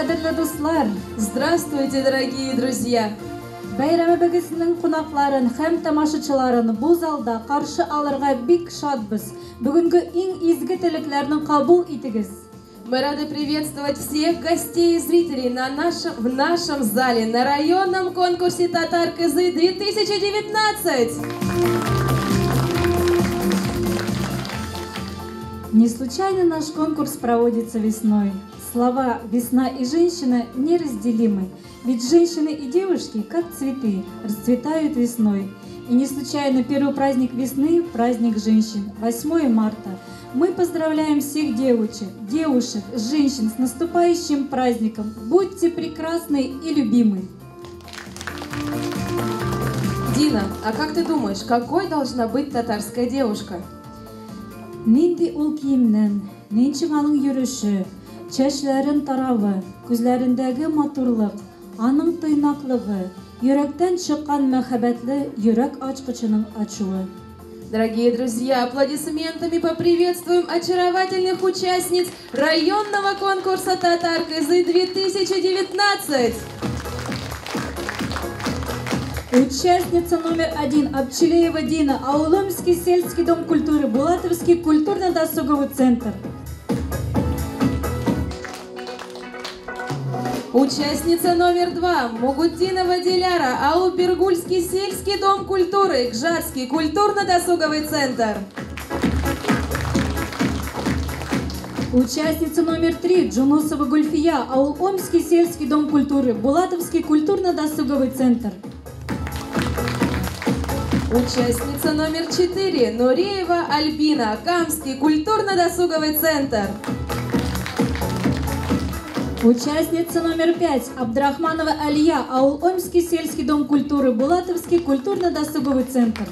Кадерле дуслар! Здравствуйте, дорогие друзья! Бәйрәмебезнең кунакларын һәм тамашачыларын бу залда каршы алырга бик шатбыз. Бүгенге иң изге теләкләрне кабул итегез. Мы рады приветствовать всех гостей и зрителей в нашем зале на районном конкурсе «Татар Кызы 2019». Не случайно наш конкурс проводится весной. Слова «весна» и «женщина» неразделимы. Ведь женщины и девушки, как цветы, расцветают весной. И не случайно первый праздник весны – праздник женщин, 8 марта. Мы поздравляем всех девушек, женщин с наступающим праздником. Будьте прекрасны и любимы. Дина, а как ты думаешь, какой должна быть татарская девушка? Нинди ул киемнән, ничек аның йөреше, чәчләрен таравы, күзләрендәге матурлык, аның тыйнаклыгы, йөрәктән чыккан мәхәббәтле йөрәк ачкычының ачуы. Дорогие друзья, аплодисментами поприветствуем очаровательных участниц районного конкурса «Татар Кызы 2019». Участница номер 1 Абчелеева Дина, Ауломский сельский дом культуры, Булатовский культурно-досуговый центр. Участница номер 2 Мугутдинова Диляра, Аул-Бергульский сельский дом культуры, Гжатский культурно-досуговый центр. Участница номер 3 Джунусова Гульфия, Аул-Омский сельский дом культуры, Булатовский культурно-досуговый центр. Участница номер 4 Нуреева Альбина, Камский культурно-досуговый центр. Участница номер 5 Абдрахманова Алия, Аул-Омский сельский дом культуры, Булатовский культурно-досуговый центр.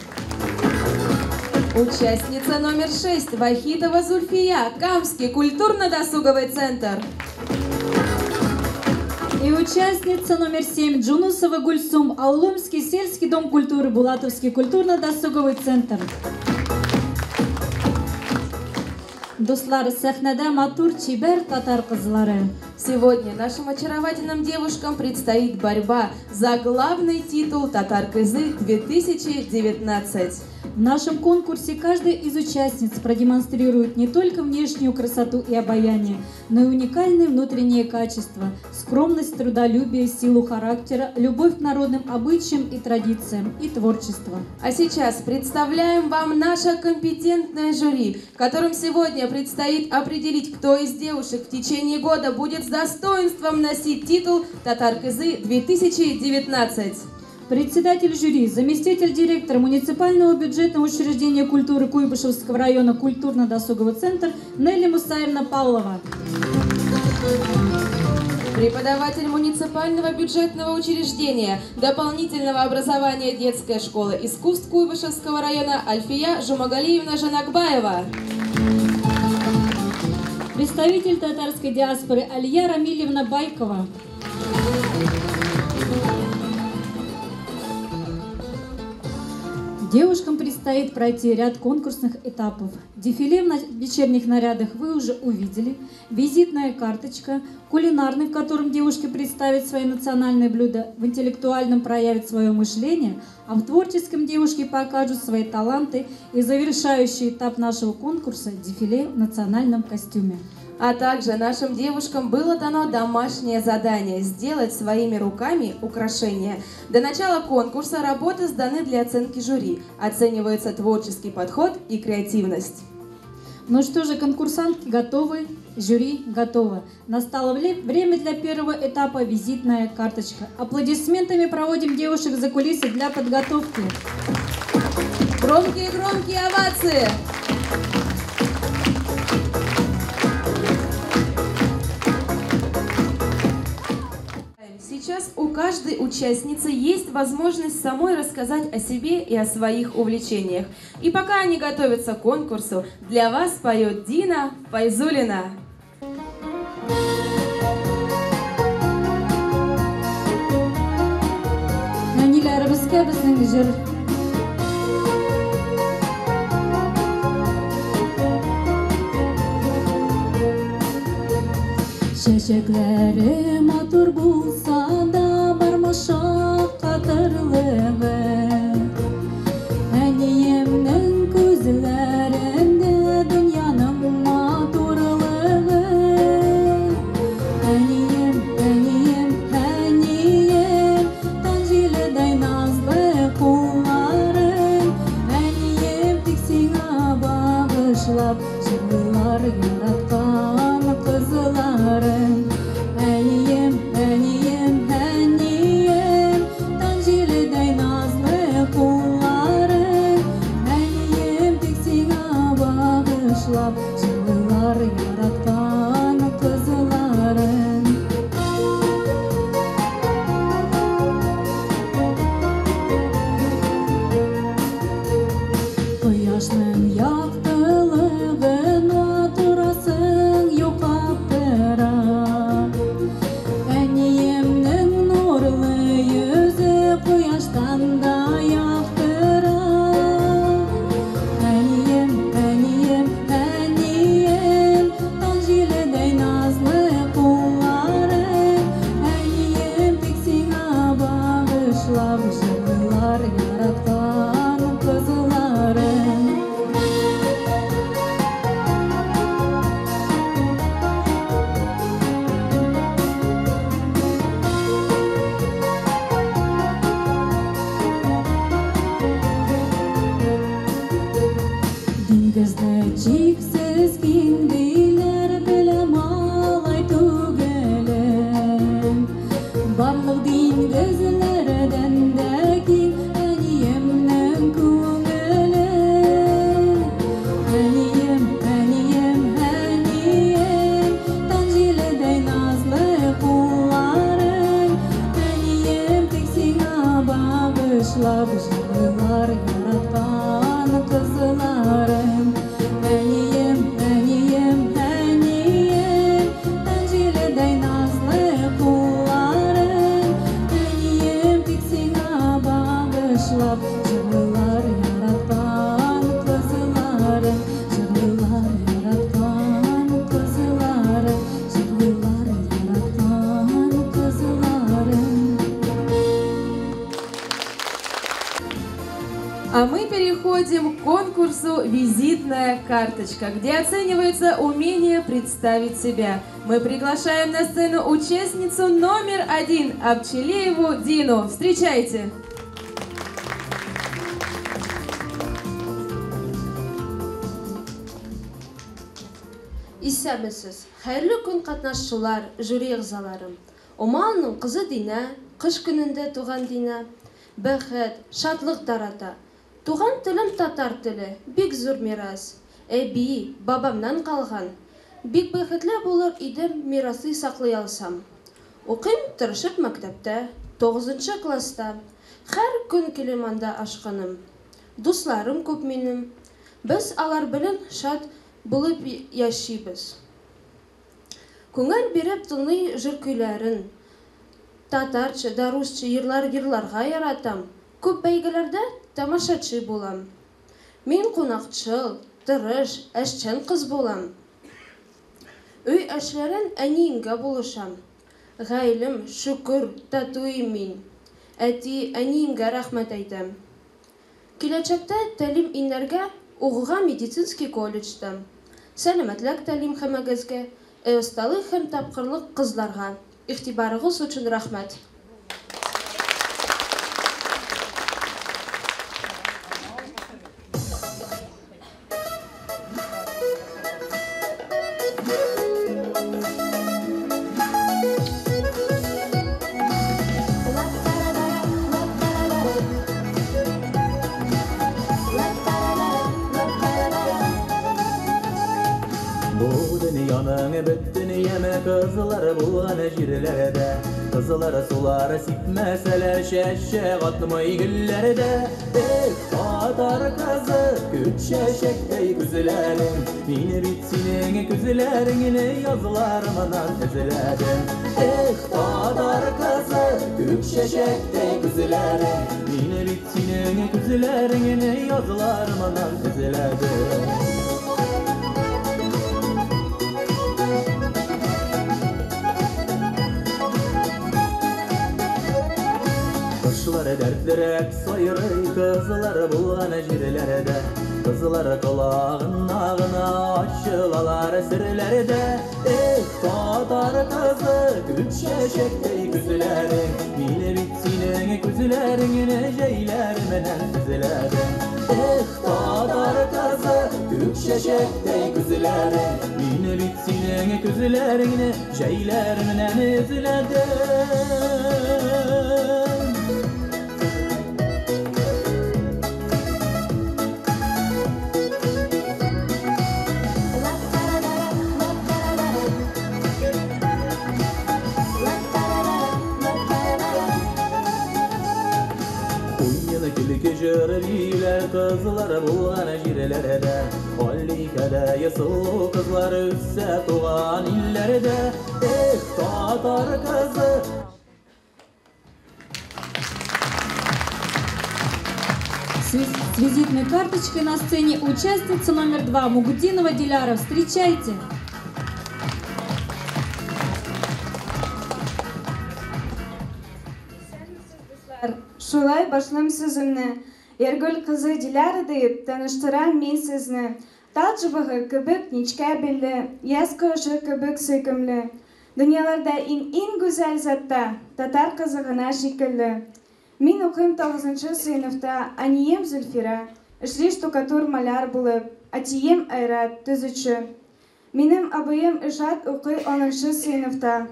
Участница номер 6 Вахитова Зульфия, Камский культурно-досуговый центр. И участница номер 7 Джунусова Гульсум, Ауломский сельский дом культуры, Булатовский культурно-досуговый центр. Дуслар, сәхнәдә матур чибәр татар кызлары. Сегодня нашим очаровательным девушкам предстоит борьба за главный титул «Татар Кызы 2019». В нашем конкурсе каждая из участниц продемонстрирует не только внешнюю красоту и обаяние, но и уникальные внутренние качества – скромность, трудолюбие, силу характера, любовь к народным обычаям и традициям и творчество. А сейчас представляем вам наше компетентное жюри, которым сегодня предстоит определить, кто из девушек в течение года будет с достоинством носить титул «Татар Кызы 2019». Председатель жюри, заместитель директора муниципального бюджетного учреждения культуры Куйбышевского района культурно-досуговый центр Нелли Мусаевна Павлова. Преподаватель муниципального бюджетного учреждения дополнительного образования детской школы искусств Куйбышевского района Альфия Жумагалиевна Жанакбаева. Представитель татарской диаспоры Алия Рамильевна Байкова. Девушкам предстоит пройти ряд конкурсных этапов. Дефиле в вечерних нарядах вы уже увидели, визитная карточка, кулинарный, в котором девушки представят свои национальные блюда, в интеллектуальном проявят свое мышление, а в творческом девушки покажут свои таланты и завершающий этап нашего конкурса – дефиле в национальном костюме. А также нашим девушкам было дано домашнее задание – сделать своими руками украшения. До начала конкурса работы сданы для оценки жюри. Оценивается творческий подход и креативность. Ну что же, конкурсантки готовы, жюри готово. Настало время для первого этапа – визитная карточка. Аплодисментами проводим девушек за кулисы для подготовки. Громкие-громкие овации! Сейчас у каждой участницы есть возможность самой рассказать о себе и о своих увлечениях. И пока они готовятся к конкурсу, для вас поет Дина Файзуллина. Әниләребезгә безнең җыр. Чәчәкләре матур булса да, бар машаккатырлыгы. Әниемнең күзләрендә дөньяның матурлыгы. Әнием, әнием, әнием, таң җиледәй назлы кулларың. Әнием, тик сиңа багышлап җырлыйлар яраткан кызларың. Әнием, әнием, әнием, таң җиледәй назлы кулларың. Әнием, тик сиңа багышлап җырлыйлар яраткан кызларың. Кояшның яктылыгына торасың юк аптырап. Әниемнең нурлы йөзе кояштан да яктырак. Әнием, әнием, әнием, таң җиледәй назлы кулларың. Әнием, тик сиңа багышлап җырлыйлар яраткан кызларың. Диңгезне чиксез киң диләр, беләм алай түгелен. Барлык диңгезләрдән дә киң әниемнең күңеле. Әнием, әнием, әнием, таң җиледәй назлы кулларың. Әнием, тик сиңа багышлап җырлыйлар яраткан кызларым. Әнием, әнием, әнием, таң җиледәй назлы кулларың. Әнием, тик сиңа багышлап җырлыйлар яраткан кызларым. Җырлыйлар яраткан кызларым. Җырлыйлар яраткан кызларым. А мы переходим к конкурсу «Визитная карточка», где оценивается умение представить себя. Мы приглашаем на сцену участницу номер 1 Абчелееву Дину. Встречайте! Исәнмесез. Хәерле көн, катнашучылар, жюри әгъзаларым. Омалның кызы Динә, кыш көнендә туган Динә, бәхет, шатлык тарата. Туган телем татар теле, бик зур мирас. Әби, бабамнан калган. Бик бәхетле булыр идем, мирасы саклый алсам. Укыйм тырышып мәктәптә, 9 класста. Һәр көн килем анда ашкыным. Дусларым күп минем. Без алар белән шат булып яшибез. Күңел биреп тыңлый җыр көйләрен. Татарча да русча йырлар йырларга яратам. Күп бәйгеләрдә тамашачы булам. Мин кунакчыл, тырыш, эшчән кыз булам. Өй эшләрен әниемгә булышам. Гаиләм, шөкер, тату мин. Әти, әниемгә рәхмәт әйтәм. Киләчәктә тәлим иннәргә угыга медицинский колледжда. Сәламәтлек тәлим һәммәгезгә, осталык һәм тапкырлык кызларга. Игътибарыгыз өчен рәхмәт. Бу дөньяның бөтен яме кызлар булган җирләрдә, кызлар сулар сипмәсәләр, чәчәк атмый гөлләрдә. Эх, татар кызы, күк чәчәктәй күзләрең, мин бит синең күзләреңне язларымнан эзләдем. Эх, татар кызы, күк чәчәктәй күзләрең, мин бит синең күзләреңне язларымнан эзләдем. Кошлар дәртлерәк сайрый кызлар булган җирләрдә. Кызлар колагына гына ачылалар серләрдә. Эх, татар кызы, күк чәчәктәй күзләрең, мине бит синең күзләреңне җәйләр менән эзләдем. Эх, татар кызы, күк чәчәктәй күзләрең, мине бит синең күзләреңне җәйләр менән эзләдем. Көлке җыр биюләр кызлар булган җирләрдә. Алликәдә сылу кызлар үсә туган илләрдә. Эх, татар кызы. С визитной карточкой на сцене участница номер 2 Мугутдинова Диляра. Встречайте! Шулай башлым сүземне. Яргөл кызы Диляра дип таныштырам мин сезне. Тал чыбыгы кебек нечкә билле, яз кояшы кебек сөйкемле. Дөньяларда иң-иң гүзәл затта татар кызы гына шикелле. Мин укыйм 9 сыйныфта, әнием Зөлфирә, эшли штукатур-маляр булып, әтием Айрат, төзүче. Минем абыем Ишат укый 10 сыйныфта.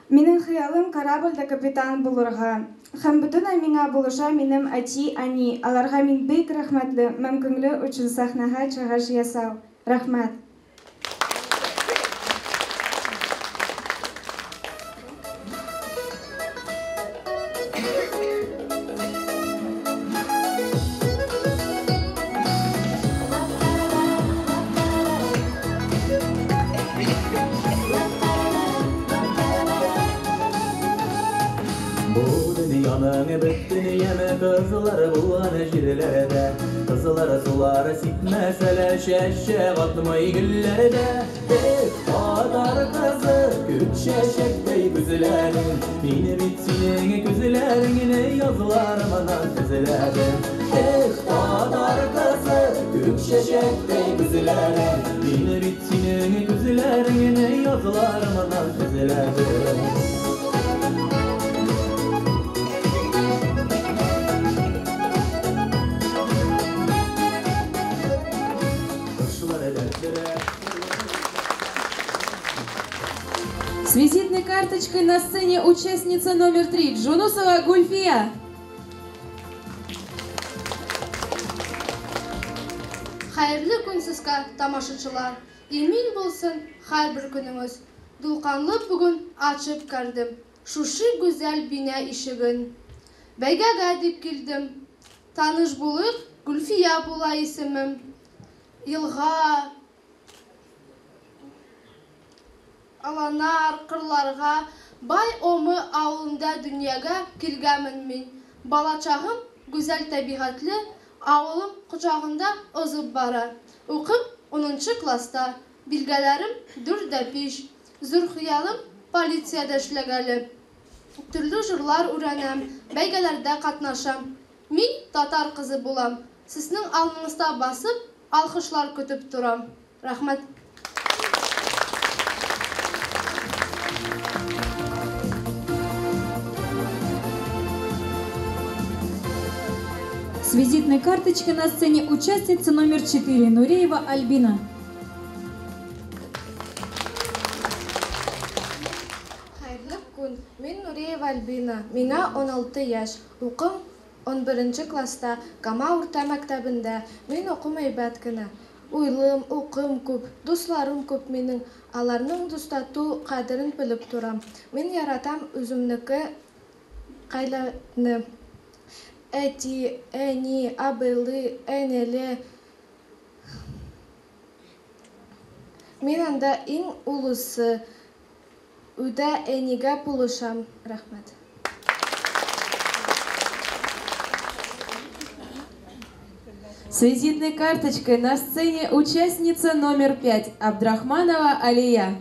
Минем хыялым корабльдә капитан булырга. Һәм бөтенләй миңа булыша минем әти, әни. Аларга мин бик рәхмәтле, мөмкинле өчен сәхнәгә чыгыш ясау. Рәхмәт. Бу дөньяның бөтен яме кызлар булган җирләрдә. Кызлар сулар сипмәсәләр, чәчәк атмый гөлләрдә. Эх, татар кызы, күк чәчәктәй күзләрең, мине бит синең күзләреңне язлар менән эзләдем. Эх, татар кызы, күк чәчәктәй күзләрең, мине бит синең күзләреңне язлар менән эзләдем. С визитной карточкой на сцене участница номер 3 Джунусова Гульфия. Хәерле көн сезгә, тамашачылар. Имин булсын һәрбер көнегез. Дулкынлы бүген ачып кердем шушы гүзәл бина ишеген. Бәйгәгә дип килдем. Таныш булыйк, Гульфия була исемем. Елга, аланар, кырларга, бай омы авылында дөньяга килгәнмен мин. Балачагым гүзәл табигатьле авылым кочагында узып бара. Укым 10 класста, билгеләрем 4-5. Зур хыялым полициядә эшләгәле. Төрле җырлар өйрәнәм, бәйгеләрдә катнашам. Мин татар кызы булам. Сезнең алдыгызда басып, алкышлар көтеп торам. Рәхмәт. С визитной карточкой на сцене участница номер 4 Нуреева Альбина. Хәерле көн. Мин Нуреева Альбина. Миңа 16 яшь. Укым 11 класста, Кама урта мәктәбендә. Мин укым әйбәт кенә. Уйлым, укым күп, дусларым күп минем. Аларның дус-тату кадерен белеп торам. Мин яратам үземнеке кайларны. Әти, әни, абыйлы, әнеле. Мин анда иң улысы. Өйдә әнигә булышам. Рәхмәт. С визитной карточкой на сцене участница номер 5 Абдрахманова Алия.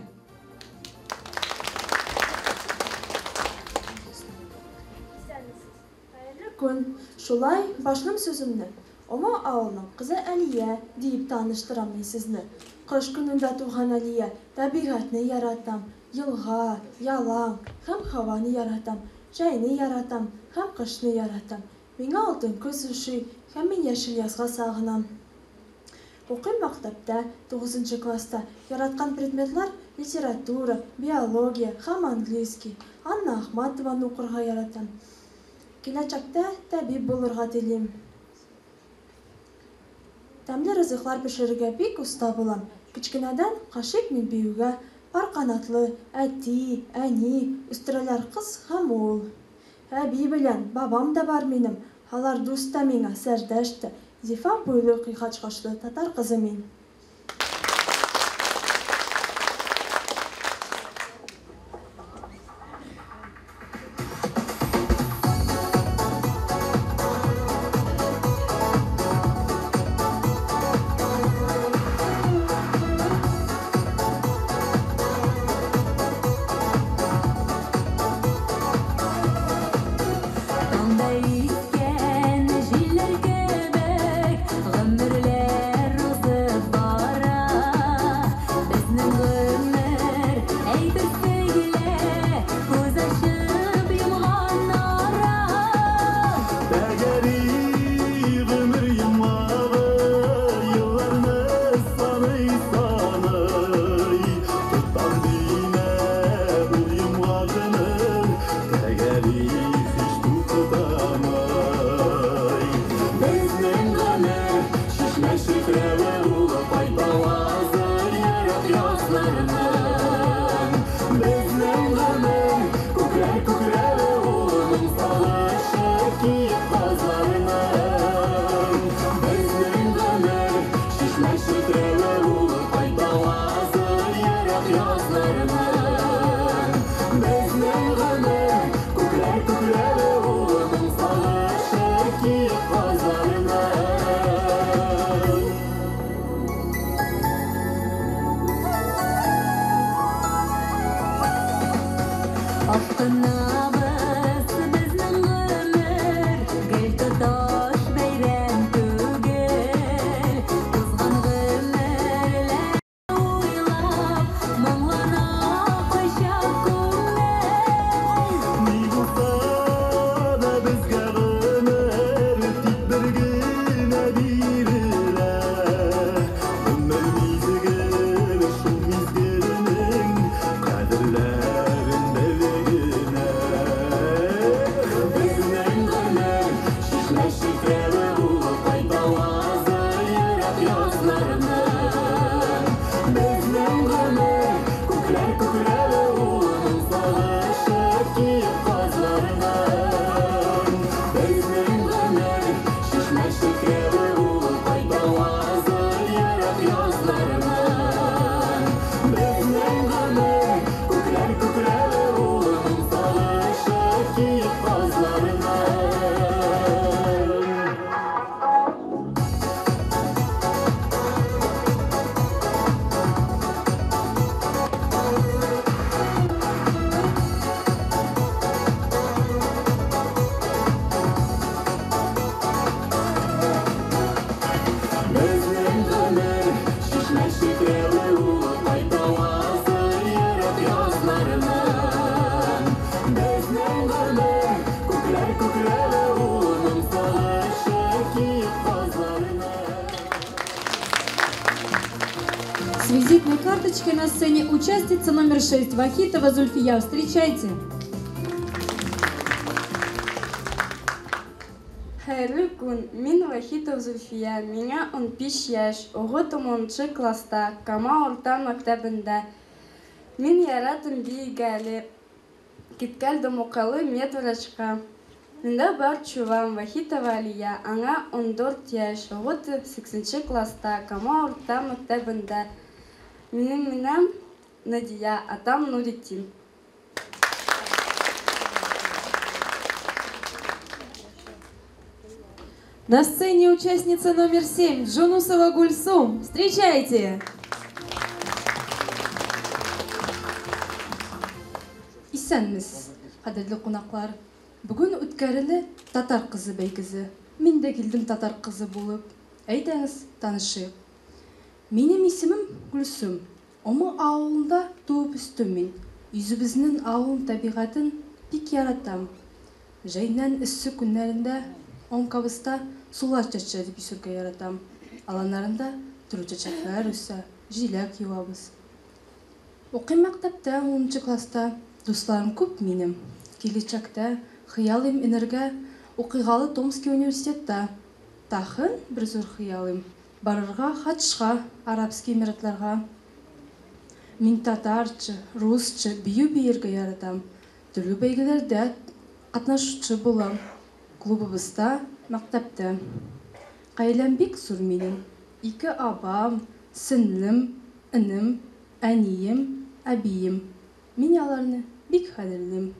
көн. Шулай башлыйм сүземне. Ома авылының кызы Әлия диеп таныштырам мин сезне. Кыш көнендә туган Әлия, табигатьне яратам, елга, ялан һәм һаваны яратам, җәйне яратам һәм кышны яратам. Миңа алтын көз ошый һәм мин яшел язга сагынам. Укыйм мәктәптә, тугызынчы класста. Яраткан предметлар, литература, биология һәм английский. Анна Ахматованы укырга яратам. Киләчәктә табиб булырга телим. Тәмле ризыклар пешерергә бик оста булам. Кечкенәдән гашыйк мин биюгә. Пар канатлы, әти, әни, үстерәләр кыз һәм ул. Әби белән бабам да бар минем, алар дус та миңа, сәрдәш тә. Зифа буйлы, кыйгач кашлы татар кызы мин. Таңда искән җилләр кебек гомерләр узып бара. Безнең гомер әйтерсең лә күз ачып йомган ара. Тәгәри гомер йомгагы, елларны саный-саный. Тотам димә ул йомгагны, тәгәри һич туктамый. Безнең гомер чишмә челтерәве ул, кайтавазы ерак язларның. Безнең гомер күкләр күкрәве ул, моң сагышы киек казларның. Безнең гомер чишмә челтерәве ул, кайтавазы ерак язларның. Безнең гомер күкләр күкрәве ул, моң сагышы киек казларның. Ашкынабыз, безнең гомер гел тоташ бәйрәм түгел. Узган гомерләр уйлап, моңлана кайчак күңел. Ни булса да безгә гомер тик бер генә бирелә. Гомер мизгеле, шул мизгелнең кадерләрен белгенә. Безнең гомер чишмә челтерәве ул, кайтавазы ерак язларның. Безнең гомер күкләр күкрәве ул, моң сагышы киек казларның. Безнең гомер чишмә челтерәве ул, кайтавазы ерак язларның. Безнең гомер күкләр күкрәве ул, моң сагышы киек казларның. Безнең гомер чишмә челтерәве ул, кайтавазы ерак язларның. Безнең гомер күкләр күкрәве ул, моң сагышы киек казларның. С визитной карточкой на сцене участница номер 6 Вахитова Зульфия. Встречайте! Хәерле көн, мин Вахитов Зульфия, миңа 15 яшь, укыйм 10 класста, Кама урта мәктәбендә. Мин яратам биергә, киткән Мукалы медврачка. Миндә бар чувам Вахитова Алия, аңа 14 яшь, укый 8 класста, Кама урта мәктәбендә. Минем инәм Надия, атам Нуретдин. На сцене участница номер 7 Джунусова Гульсум. Встречайте! Исәнмесез, кадерле кунаклар. Бүген үткәрелә татар кызы бәйгесе. Мин дә килдем татар кызы булып. Әйдәгез, танышыйк. Минем исемем Гөлсем. Омы авылында туып үстем мин. Үзебезнең авыл табигатен бик яратам. Җәйнең эссе көннәрендә оңкабызда сулар чәчә дип йөрергә яратам. Аланнарында төрле чәчәкләр үсә, җиләк юабыз. Укыйм мәктәптә, 10 класста. Дусларым күп минем. Киләчәктә хыялым инергә укыйгалы Томский университетта. Тагын бер зур хыялым барырга хаҗга, Арабский Эмиратларга. Мин татарча, русча бию биергә яратам. Төрле бәйгеләрдә катнашучы булам. Клубыбызда, мәктәптә. Гаиләм бик зур минем. Ике абам, сеңлем, энем, әнием, әбием. Мин аларны бик кадерлим.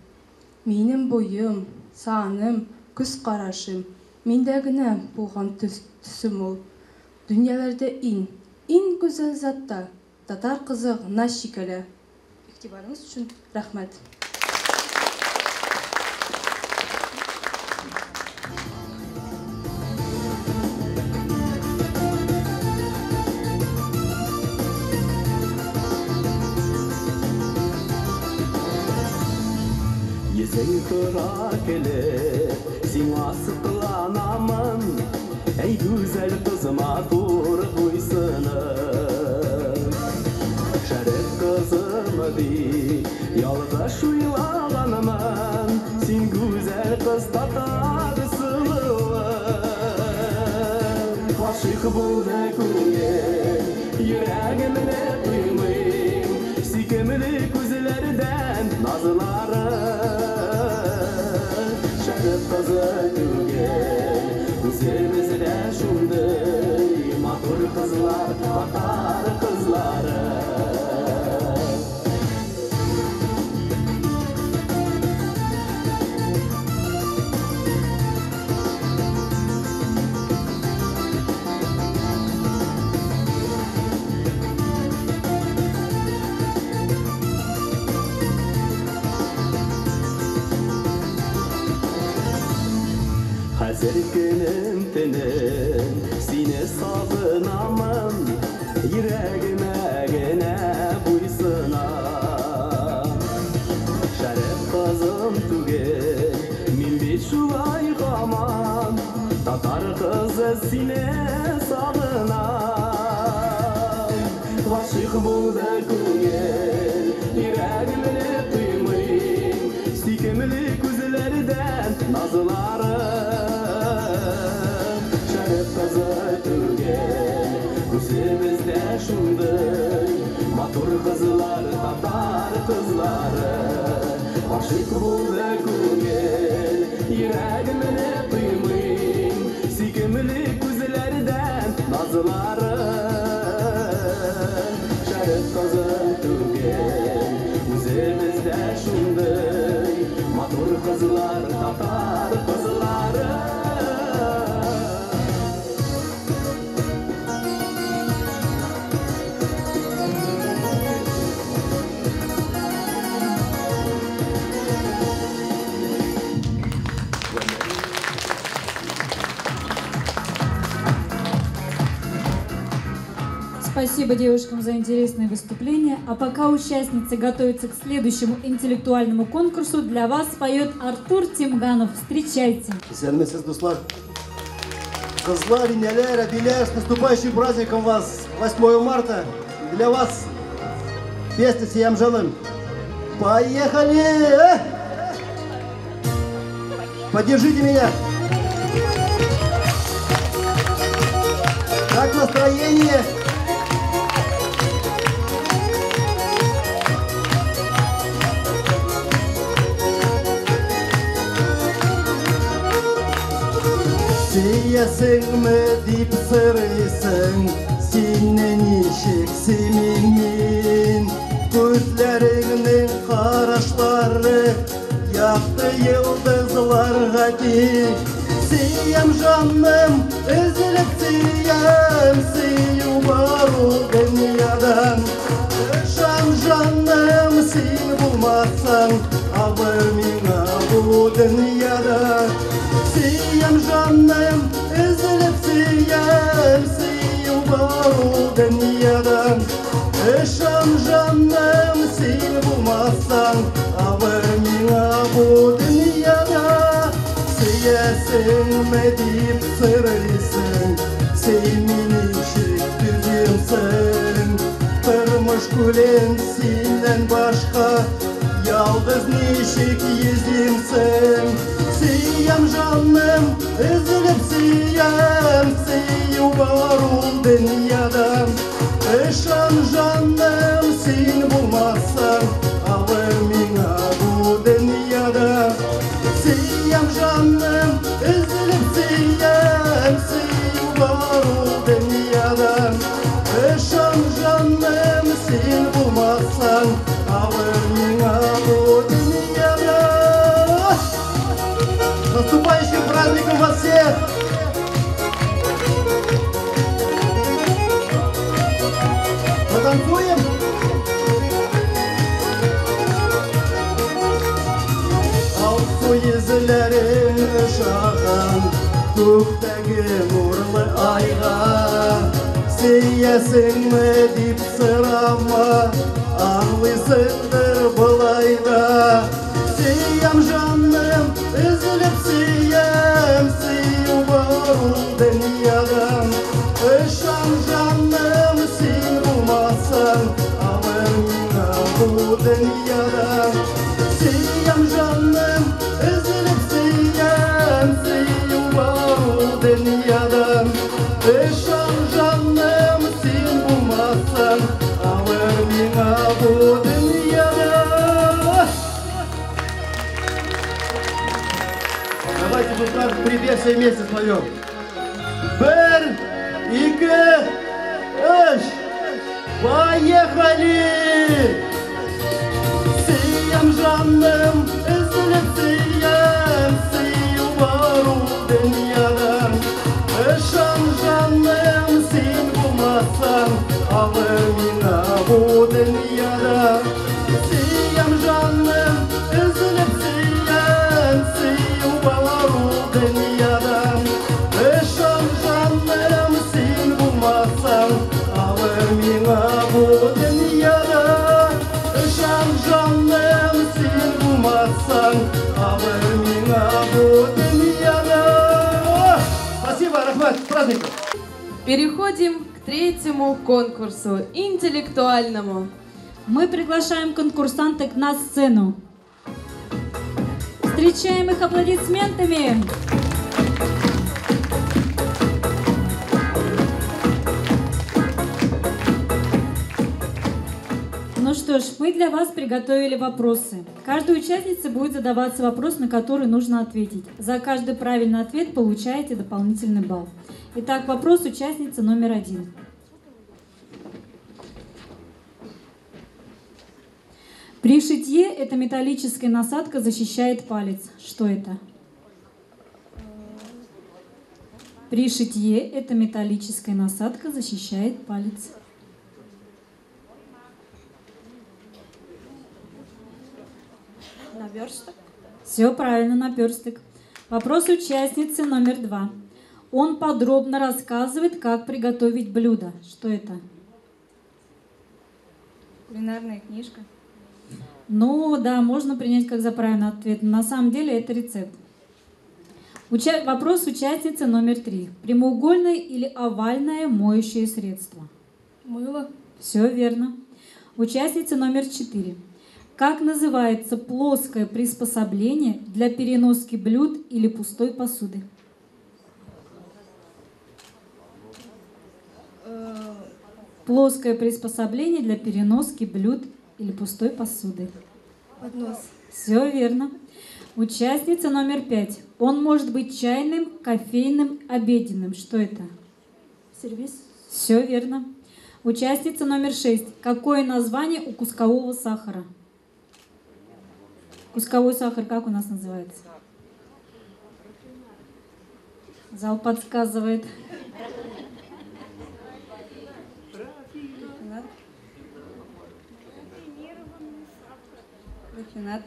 Минем буем, саным, күз карашым. Миндә генә булган төсем ул. Дөньяларда иң гүзәл затта татар кызы гына чикәлә. Игътибарыгыз өчен рәхмәт. Йөзең тора килеп, сиңа сокланамын. Әй гүзәл кыз, матур буйсыным. Шәрык кызым дип, ялгыш уйлаганмын. Син гүзәл кыз, татар сылуы. Гашыйк булды күңел, йөрәгемне тоймыйм. Сөйкемле күзләрдән назлары. Шәрык кызы түгел, үзебездә шундый матур кызлар, татар кызлары. Хәзер көнем төнем сине сагынамын, йөрәгемә генә буйсына. Шәрык кызым түгел, мин бит шулай һаман татар кызы сине сагынам. Гашыйк булды күңел, йөрәгемне тоймыйм, сөйкемле күзләрдән назлары. Шәрык кызы түгел, үзебездә шундый матур кызлар, татар кызлары. Гашыйк булды күңел, йөрәгемне тоймыйм, сөйкемле күзләрдән назлары. Шәрык кызы түгел, үзебездә шундый матур кызлар, татар кызлары. Спасибо девушкам за интересное выступление. А пока участницы готовятся к следующему интеллектуальному конкурсу, для вас поет Артур Тимганов. Встречайте. Исәнмесез, дуслар. Кызлар, инәләр, әбиләр, с наступающим праздником вас, 8 марта. Для вас песня «Сөям җаным». Поехали! Поддержите меня! Как настроение? Сөясеңме дип сорыйсың, сине ничек сөймим мин? Күзләреңнең карашлары якты йолдызларга тиң. Сөям җаным, өзелеп сөям, сөю бар ул дөньядан. Ышан җаным, син булмасаң, авыр миңа. бу дөньяда. Сөям җаным, өзелеп сөям, сөю бар ул дөньяда. Ышан җаным, син булмасаң, авыр миңа бу дөньяда. Сөясеңме дип сорыйсың, син мине ничек түзимсең? Тормыш күлен синнән башка ялгыз ничек йөзимсең? Сөям җаным, өзелеп сөям, сөю бар ул дөньяда. Ышан җаным, син булмасаң, авыр миңа бу дөньяда. Сөям җаным, өзелеп сөям, сөю бар ул дөньяда. Ышан җаным, син булмасаң, авыр миңа бу дөньяда. С наступающим праздником вас всех! Потанцуем? Алсу йөзләрең ошаган күктәге нурлы айга. Сөясеңме дип сорама, аңлыйсыңдыр болай да. Сөям җаным, өзелеп сөям, сөю бар ул дөньяда. Ышан җаным, син булмасаң, авыр миңа бу дөньяда. Сөям җаным, өзелеп сөям, сөю бар ул дөньяда. Ышан җаным, син булмасаң, авыр миңа бу дөньяда. Давайте тут наш припев все вместе споем. Бер, ике, өч, поехали! Сөям җаным, өзелеп сөям, сөю бар ул дөньяда. Ышан җаным, син булмасаң, авыр миңа бу дөньяда. Сөям җаным, өзелеп сөям, сөю бар ул дөньяда. Ышан җаным, син булмасаң, авыр миңа бу дөньяда. Ышан җаным, син булмасаң, авыр миңа бу дөньяда. Спасибо, рәхмәт, с праздником! Переходим к третьему конкурсу, интеллектуальному. Мы приглашаем конкурсанток на сцену. Встречаем их аплодисментами. Ну что ж, мы для вас приготовили вопросы. Каждой участнице будет задаваться вопрос, на который нужно ответить. За каждый правильный ответ получаете дополнительный балл. Итак, вопрос участницы номер 1. При шитье эта металлическая насадка защищает палец. Что это? При шитье эта металлическая насадка защищает палец. Наперсток. Все правильно, наперсток. Вопрос участницы номер 2. Он подробно рассказывает, как приготовить блюдо. Что это? Кулинарная книжка. Ну да, можно принять как за правильный ответ. Но на самом деле это рецепт. Вопрос участницы номер 3. Прямоугольное или овальное моющее средство? Мыло. Все верно. Участница номер 4. Как называется плоское приспособление для переноски блюд или пустой посуды? Плоское приспособление для переноски блюд или пустой посуды. Поднос. Все верно. Участница номер 5. Он может быть чайным, кофейным, обеденным. Что это? Сервиз. Все верно. Участница номер 6. Какое название у кускового сахара? Кусковой сахар как у нас называется? Зал подсказывает. Рафинад.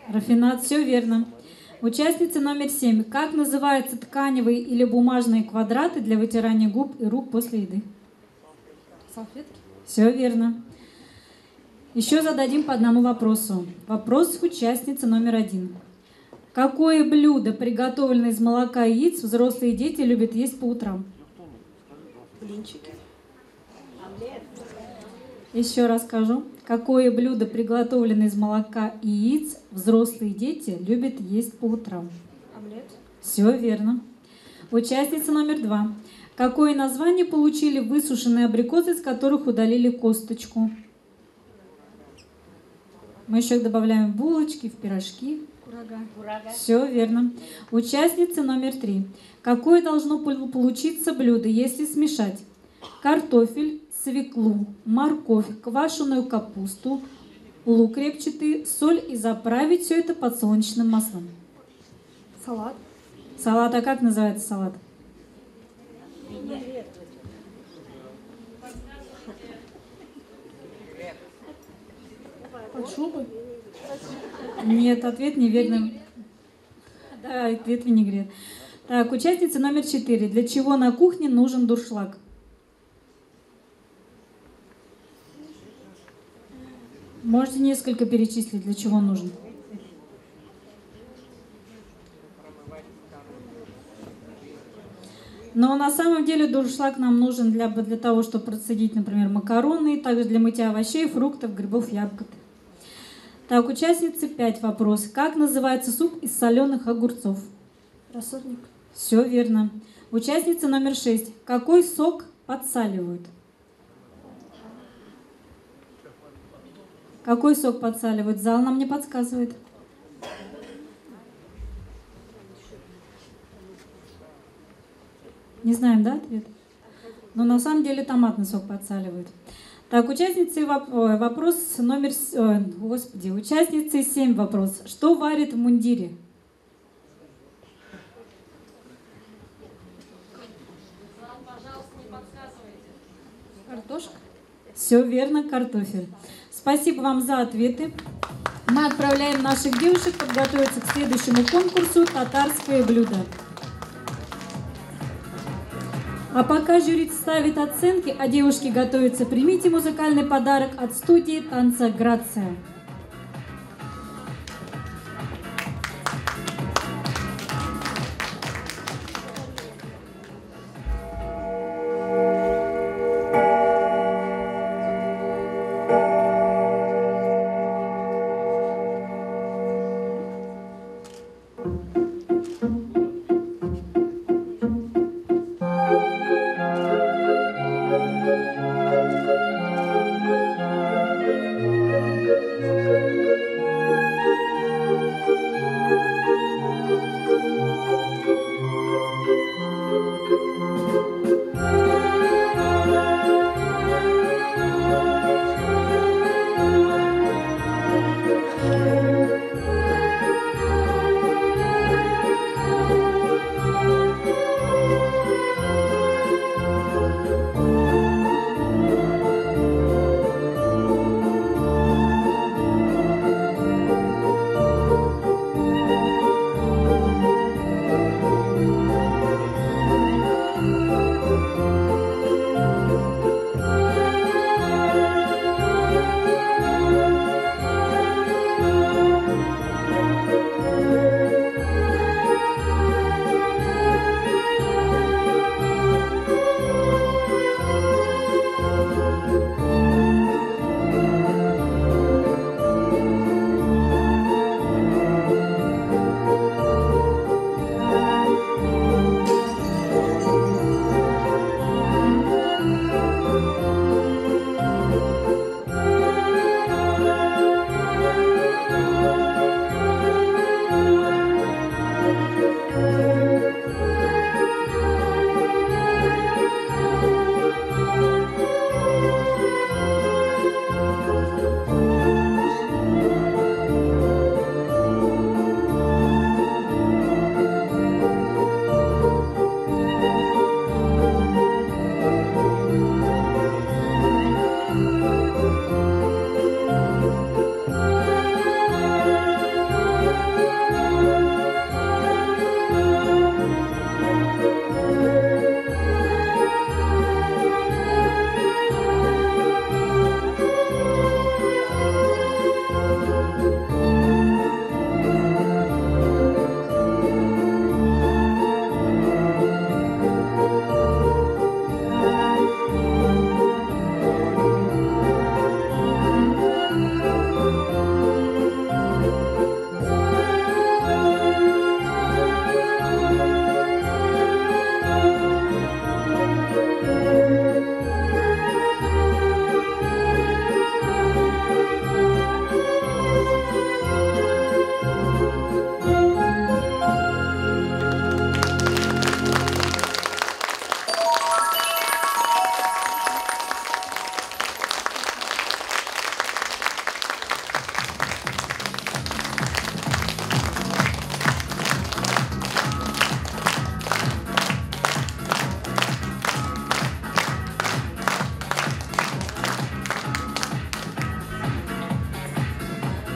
Рафинад, все верно. Участница номер 7. Как называются тканевые или бумажные квадраты для вытирания губ и рук после еды? Салфетки. Все верно. Еще зададим по одному вопросу. Вопрос участницы номер 1. Какое блюдо, приготовленное из молока и яиц, взрослые дети любят есть по утрам? Блинчики. Еще раз скажу. Какое блюдо, приготовленное из молока и яиц, взрослые дети любят есть по утрам? Омлет. Все верно. Участница номер 2. Какое название получили высушенные абрикосы, из которых удалили косточку? Мы еще добавляем булочки, в пирожки. Курага. Все верно. Участница номер 3. Какое должно получиться блюдо, если смешать картофель, свеклу, морковь, квашеную капусту, лук репчатый, соль и заправить все это подсолнечным маслом? Салат. Салат. А как называется салат? Под шубой? Нет, ответ неверный. Да, ответ винегрет. Так, участница номер 4. Для чего на кухне нужен дуршлаг? Можете несколько перечислить, для чего он нужен? Но на самом деле дуршлаг нам нужен для того, чтобы процедить, например, макароны, также для мытья овощей, фруктов, грибов, ягод. Так, участницы 5 вопрос. Как называется суп из соленых огурцов? Рассольник. Все верно. Участница номер 6. Какой сок подсаливают? Какой сок подсаливают? Зал нам не подсказывает. Не знаем, да, ответ? Но на самом деле томатный сок подсаливают. Так, участницы, вопрос номер... Господи, участницы 7 вопрос. Что варит в мундире? Зал, пожалуйста, не подсказывайте. Картошка. Все верно, картофель. Спасибо вам за ответы. Мы отправляем наших девушек подготовиться к следующему конкурсу «Татарское блюдо». А пока жюри ставит оценки, а девушки готовятся, примите музыкальный подарок от студии «Танца Грация».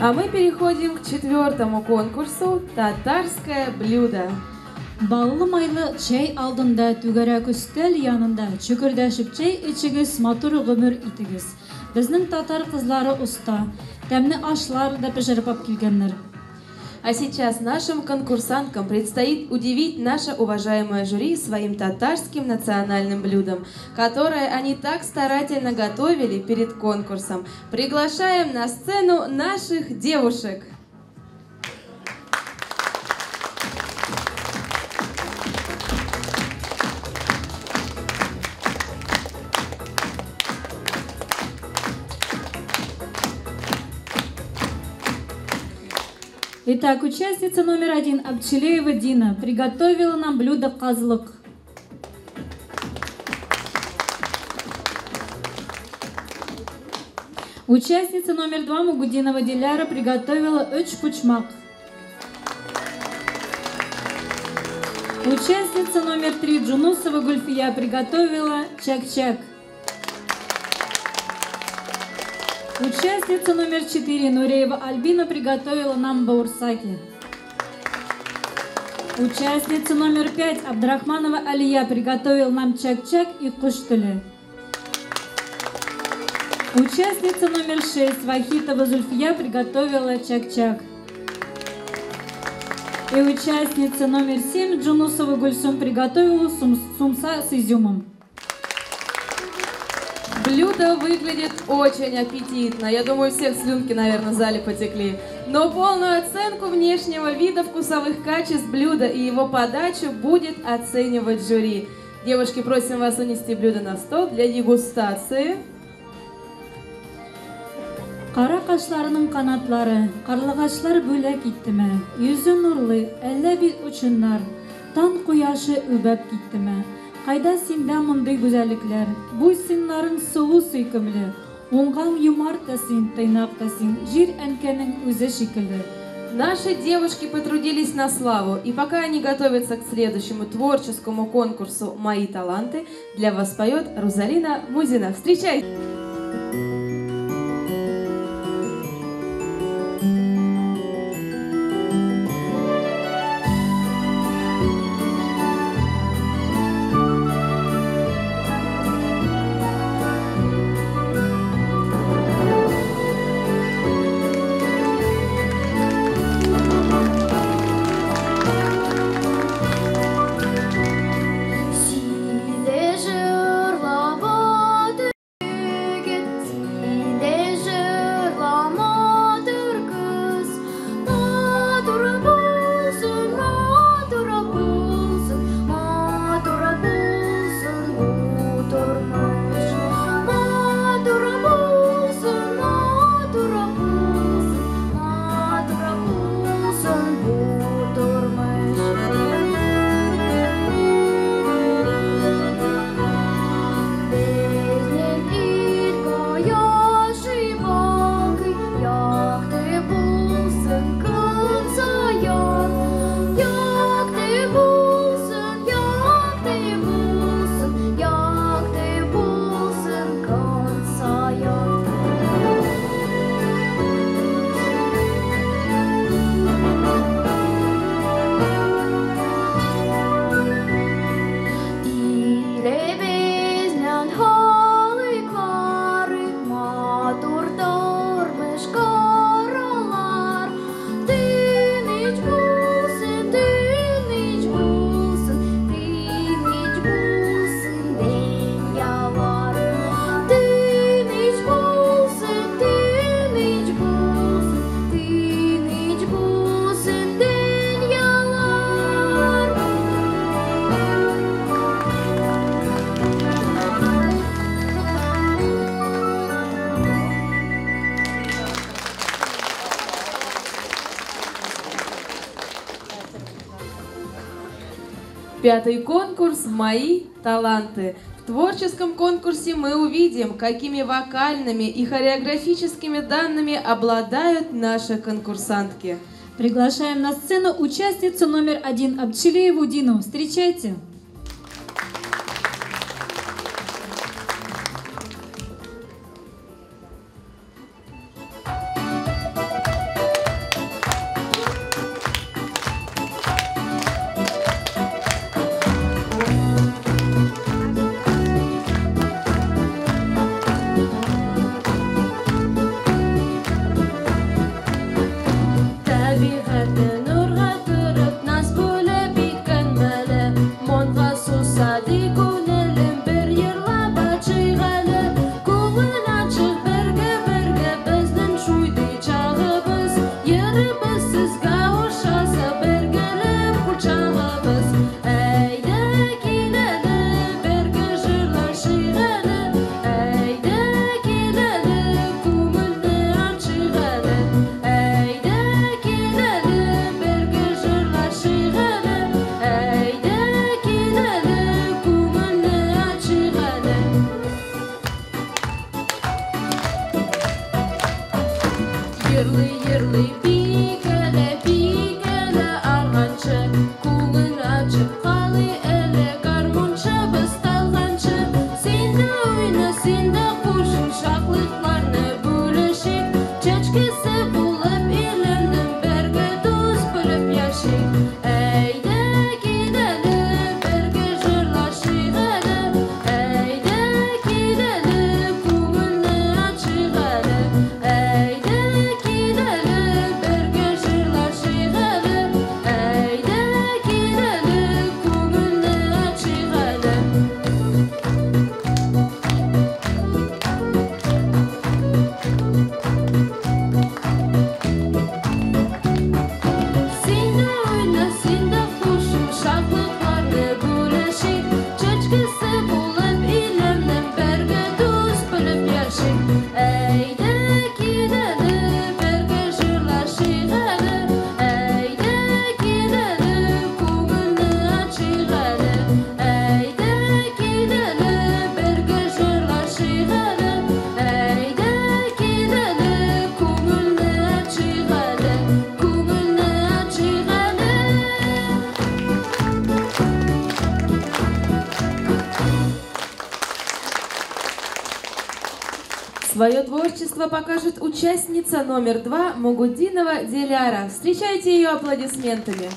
А мы переходим к четвертому конкурсу «Татарское блюдо». Баллы майлы чәй алдында, түгәрәк өстәл янында чөкердәшеп чәй эчегез, матур гомер итегез. Безнең татар кызлары оста, тәмле ашлар да пешереп алып килгәннәр. А сейчас нашим конкурсанткам предстоит удивить наше уважаемое жюри своим татарским национальным блюдом, которое они так старательно готовили перед конкурсом. Приглашаем на сцену наших девушек. Итак, участница номер 1 Абчелеева Дина приготовила нам блюдо казлык. Участница номер 2 Мугудинова Диляра приготовила өчпучмак. Участница номер 3 Джунусова Гульфия приготовила чак-чак. Участница номер 4 Нуреева Альбина приготовила нам баурсаки. Участница номер 5 Абдрахманова Алия приготовила нам чак-чак и куштыли. Участница номер 6 Вахитова Зульфия приготовила чак-чак. И участница номер 7 Джунусова Гульсум приготовила сумса с изюмом. Блюдо выглядит очень аппетитно. Я думаю, у всех слюнки, наверное, в зале потекли. Но полную оценку внешнего вида, вкусовых качеств блюда и его подачу будет оценивать жюри. Девушки, просим вас унести блюдо на стол для дегустации. Кара кашларының канатлары, карлыгачлар бүләк иттеме? Йөзе нурлы, әллә бит очыннар, таң кояшы үбәп киттеме? Кайда синдә мондый гүзәллекләр? Буй сыннарың сылу сөйкемле, уңган юмарт та син, тыйнак та син, җир әнкәнең үзе шикелле. Наши девушки потрудились на славу, и пока они готовятся к следующему творческому конкурсу «Мои таланты», для вас поет Рузалина Музина. Встречайте! Пятый конкурс «Мои таланты». В творческом конкурсе мы увидим, какими вокальными и хореографическими данными обладают наши конкурсантки. Приглашаем на сцену участницу номер 1 Абчелееву Дину. Встречайте! ачыйк. Әйдә кил әле, бергә җырлашыйк әле. Әйдә кил әле, күңелне ачыйк әле. Әйдә кил әле, бергә җырлашыйк әле. Әйдә кил әле, күңелне ачыйк әле. Син дә уйна, син дә кушыл, шатлыкларны бүлешик. Чәчкесе булып илемнең бергә дус булып яшик. Әйдә кил әле, бергә җырлашыйк әле. Әйдә кил әле, күңелне ачыйк әле. Әйдә кил әле, бергә җырлашыйк әле. Әйдә кил әле, күңелне ачыйк әле. Күңелне ачыйк әле. Свое творчество покажет участница номер 2 Могудинова Диляра. Встречайте ее аплодисментами.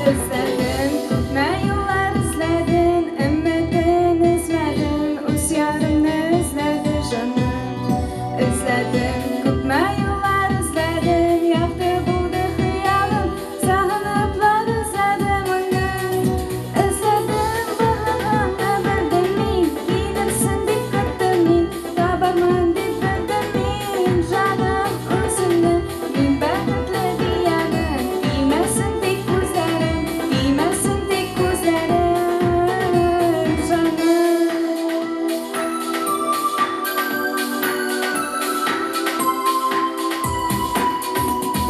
Эзләдем, күпме еллар эзләдем, өммәтен эзләдем, үз ярымны эзләде җаным. Эзләдем, күпме еллар эзләдем, якты булды хыялым, сагыныплар эзләдем аны. Эзләдем барлыгыңны белдем мин, килерсең дип көттем мин, табармын дип белдем мин, җаным үзеңне, мин бәхетле диярем, тимәсен тик күзләрем, тимәсен тик күзләрем, җаным.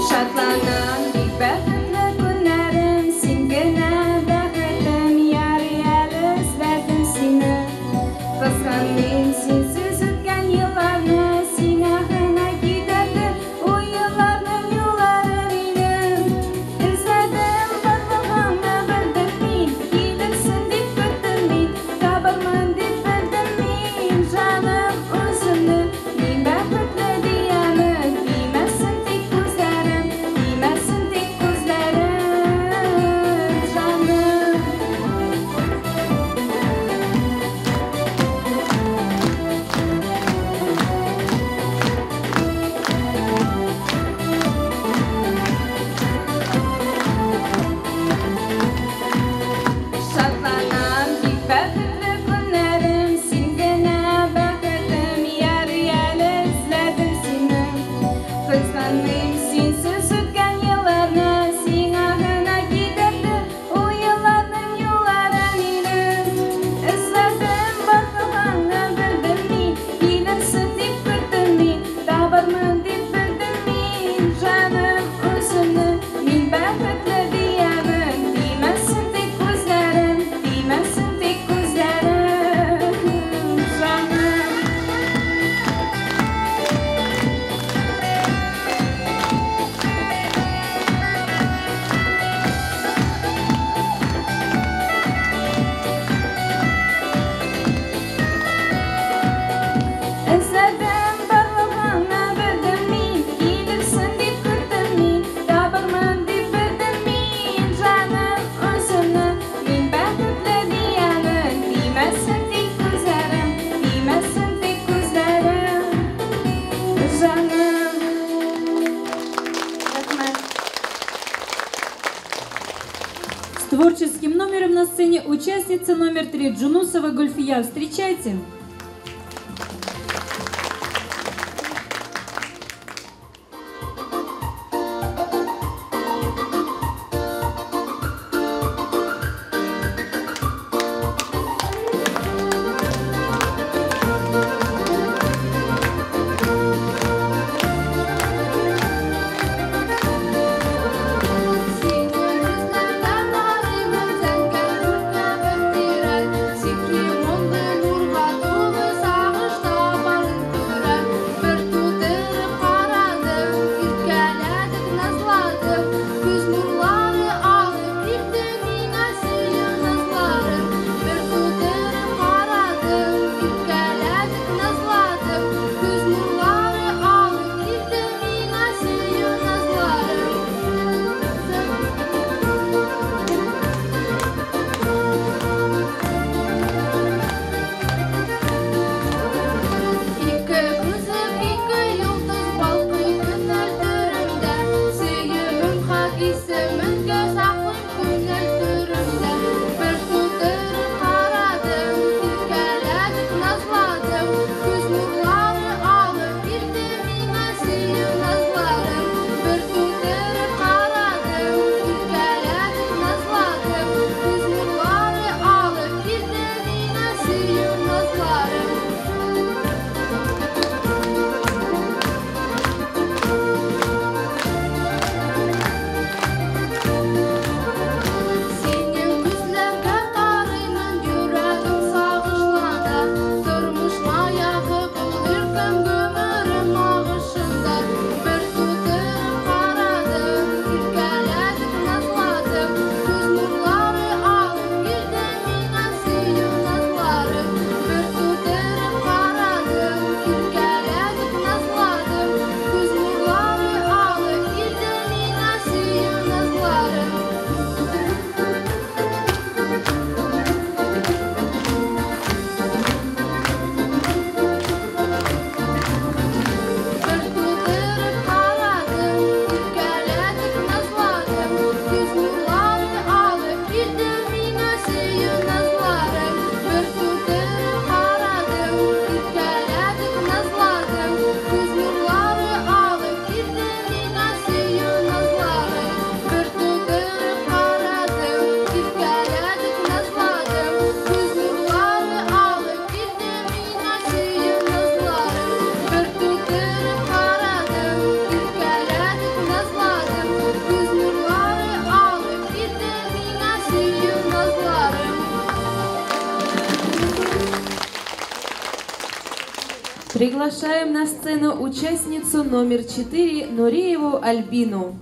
Шатланам бик бәхетле көннәрем, син генә бәхетем, ярый әле эзләдем сине. Кызганмыйм синсез үткән елларны, сиңа гына китәрде ул елларның юллары минем. Эзләдем барлыгыңны белдем мин, килерсең дип көттем мин, табармын дип белдем мин, җаным үземне, мин бәхетле диярмен, тимәсен тик күзләрем, тимәсен тик күзләрем, җаным. Шатланам бик бәхетле көннәрем, син генә бәхетем, ярый әле эзләдем сине. Кызганмыйм синсез үткән елларны, сиңа гына китәрде ул елларның юллары минем. Эзләдем барлыгыңны белдем мин, килерсең дип көттем мин, табармын дип белдем мин, җаным үземне, мин бәхетле диярмен, тимәсен тик күзләрем, тимәсен тик күзләрем, җаным. Эзләдем барлыгыңны белдем мин, килерсең дип көттем мин, табармын дип белдем мин, җаным үземне, мин бәхетле диярмен, тимәсен тик күзләрем, тимәсен тик күзләрем, җаным. Рәхмәт. С творческим номером на сцене участница номер 3 Джунусова Гульфия. Встречайте! Приглашаем на сцену участницу номер 4 Нуриеву Альбину.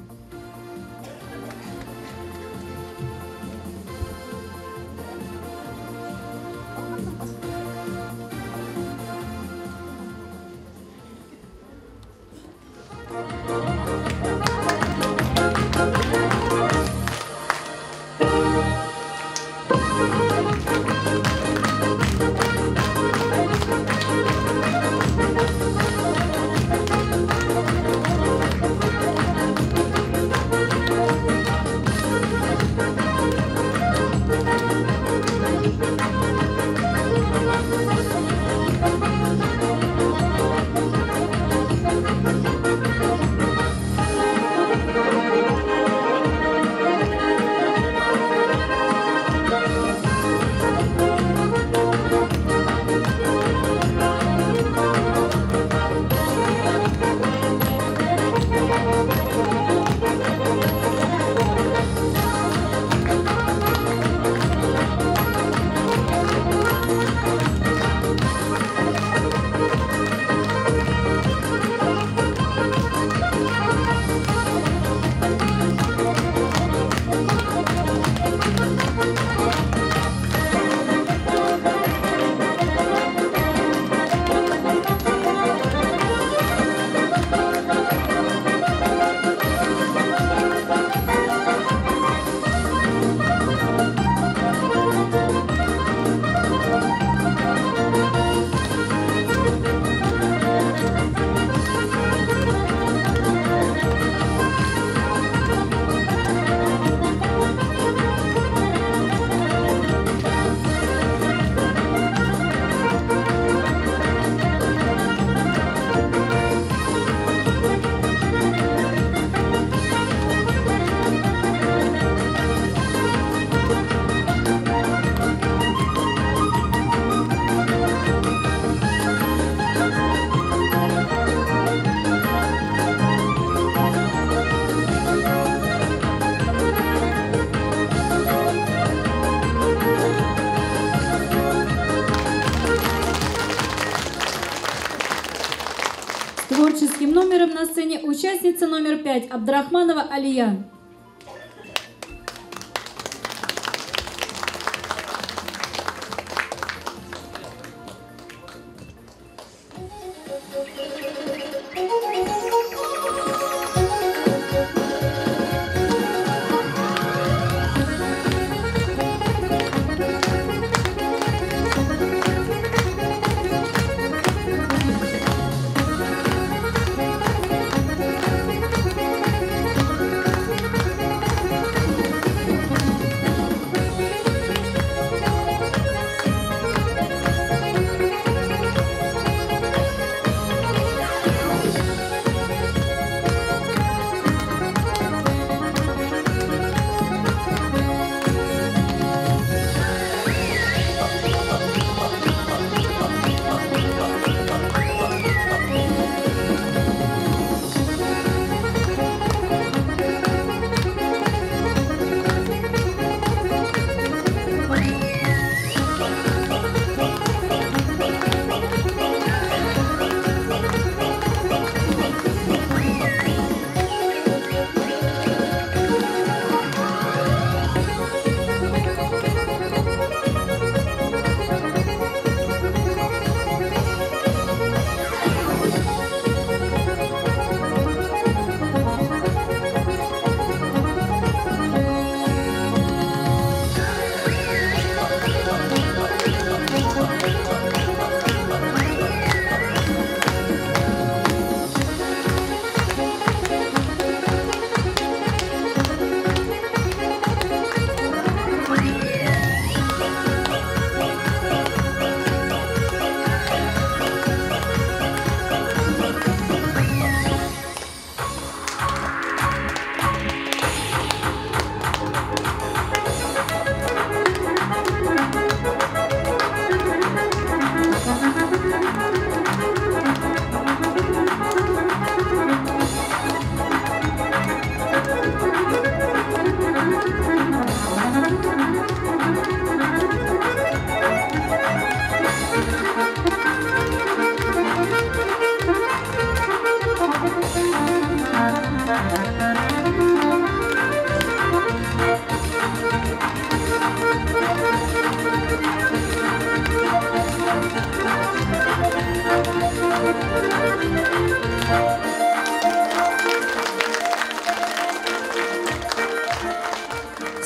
Творческим номером на сцене участница номер 5 Абдрахманова Алия.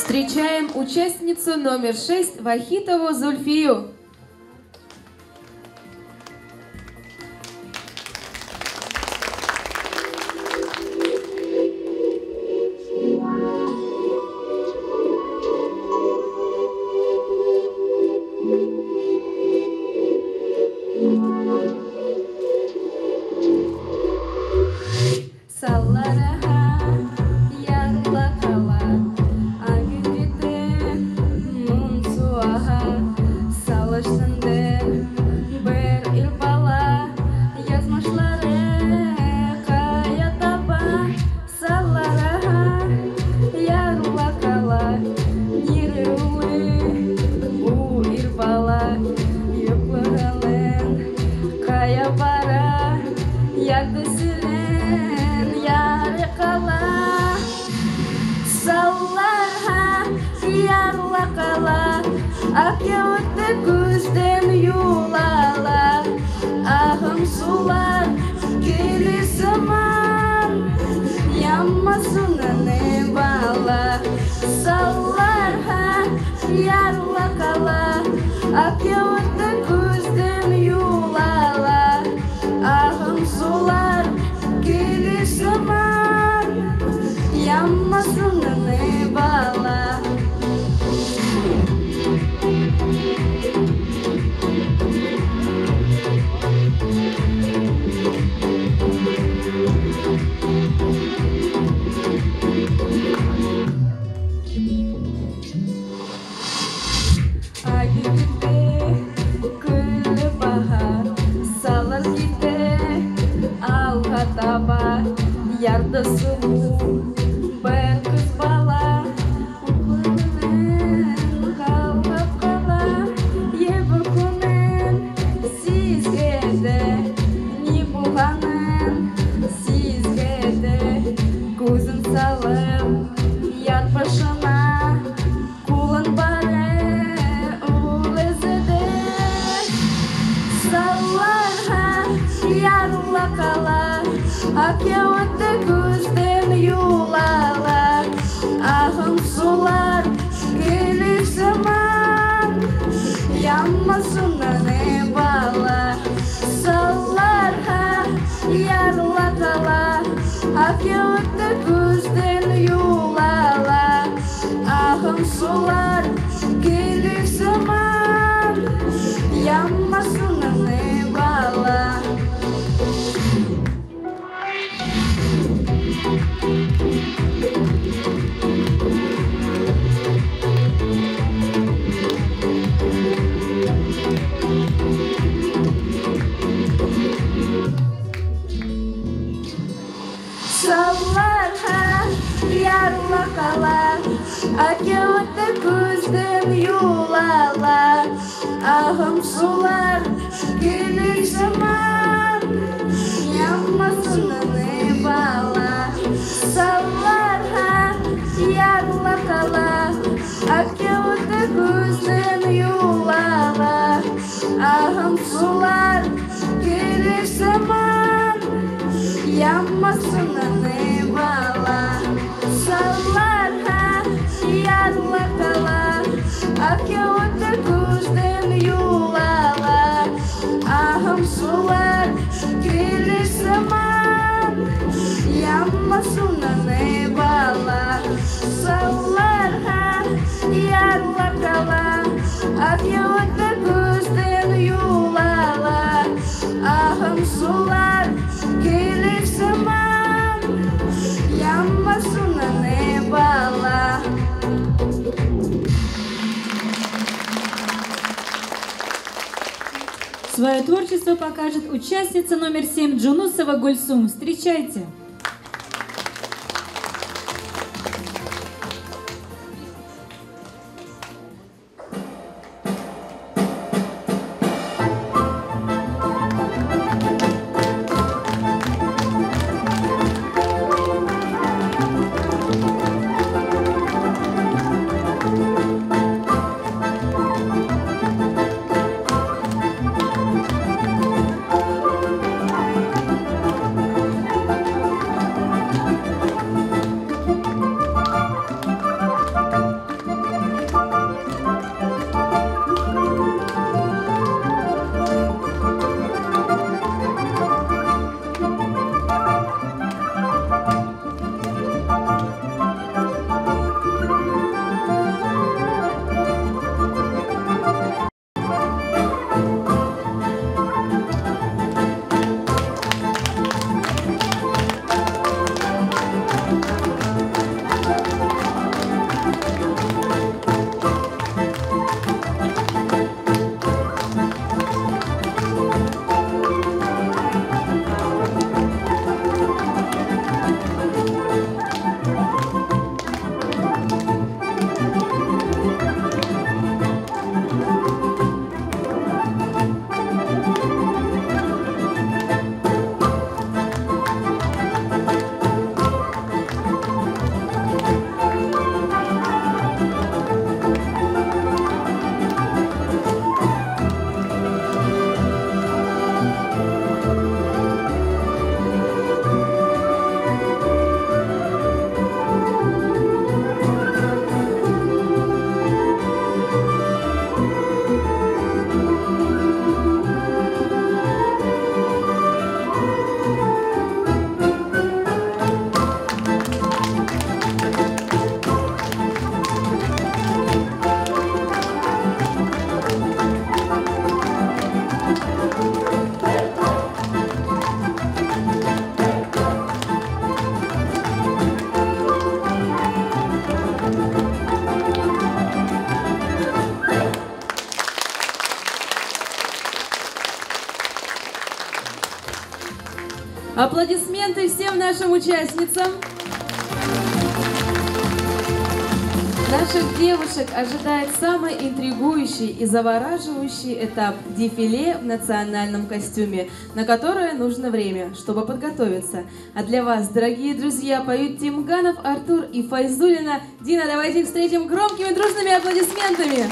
Встречаем участницу номер 6 Вахитову Зульфию. Свое творчество покажет участница номер 7 Джунусова Гульсум. Встречайте! Аплодисменты всем нашим участницам. Наших девушек ожидает самый интригующий и завораживающий этап – дефиле в национальном костюме, на которое нужно время, чтобы подготовиться. А для вас, дорогие друзья, поют Тимганов Артур и Файзулина Дина. Давайте их встретим громкими дружными аплодисментами.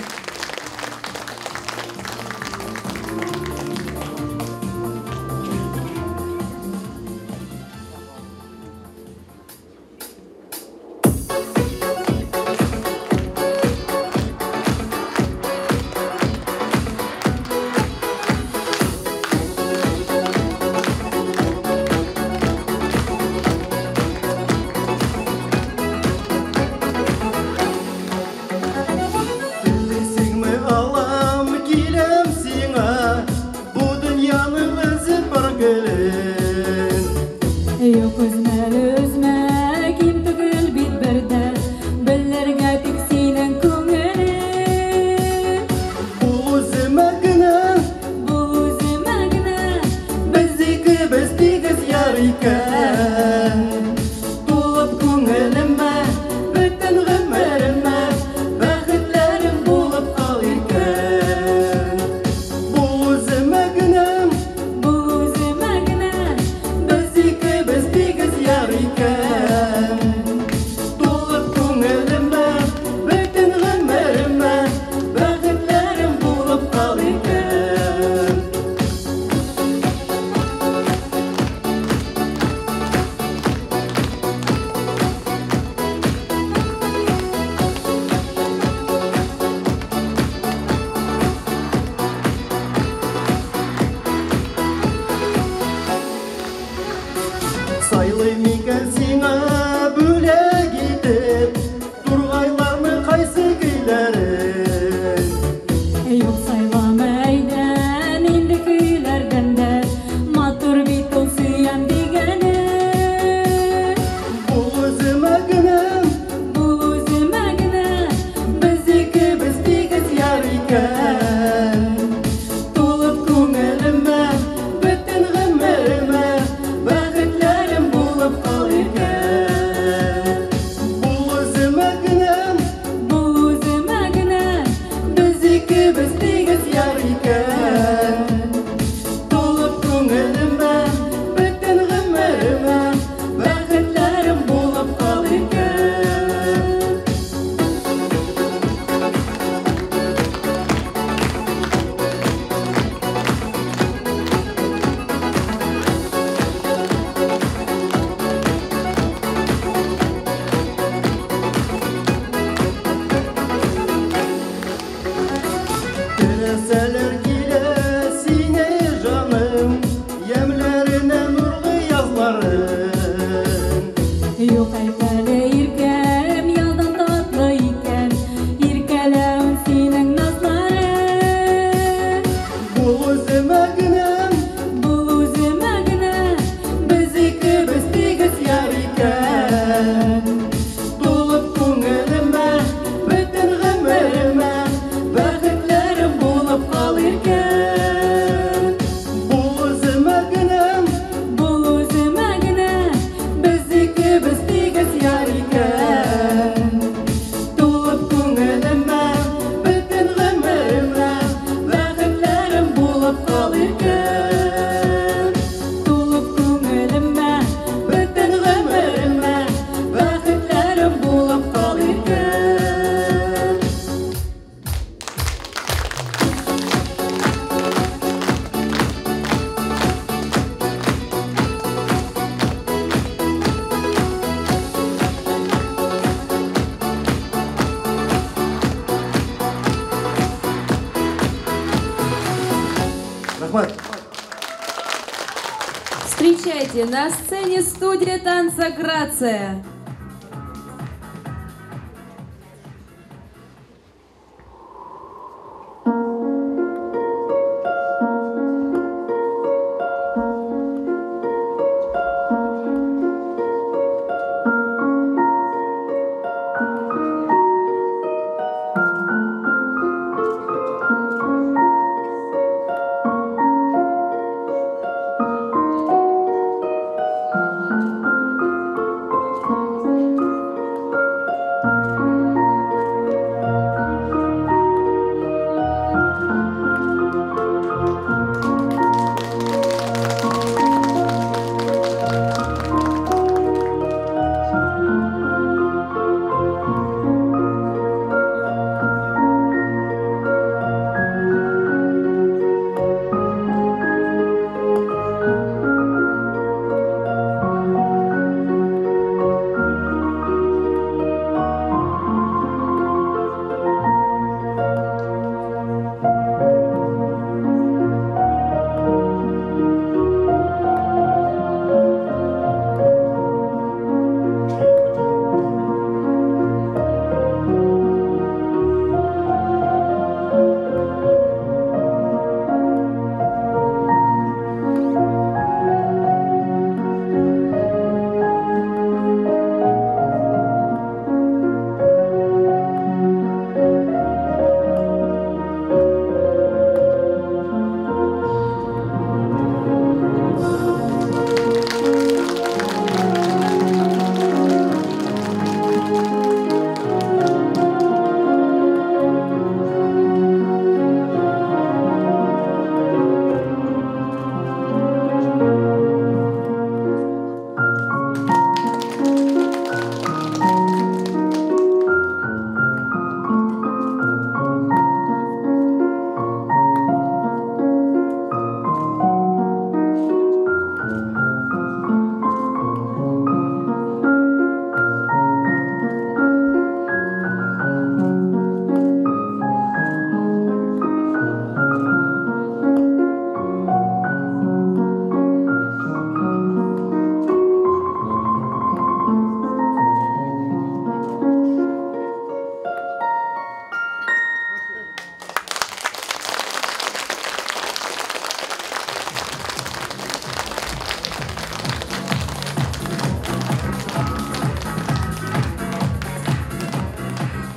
Встречайте на сцене студия танца «Грация».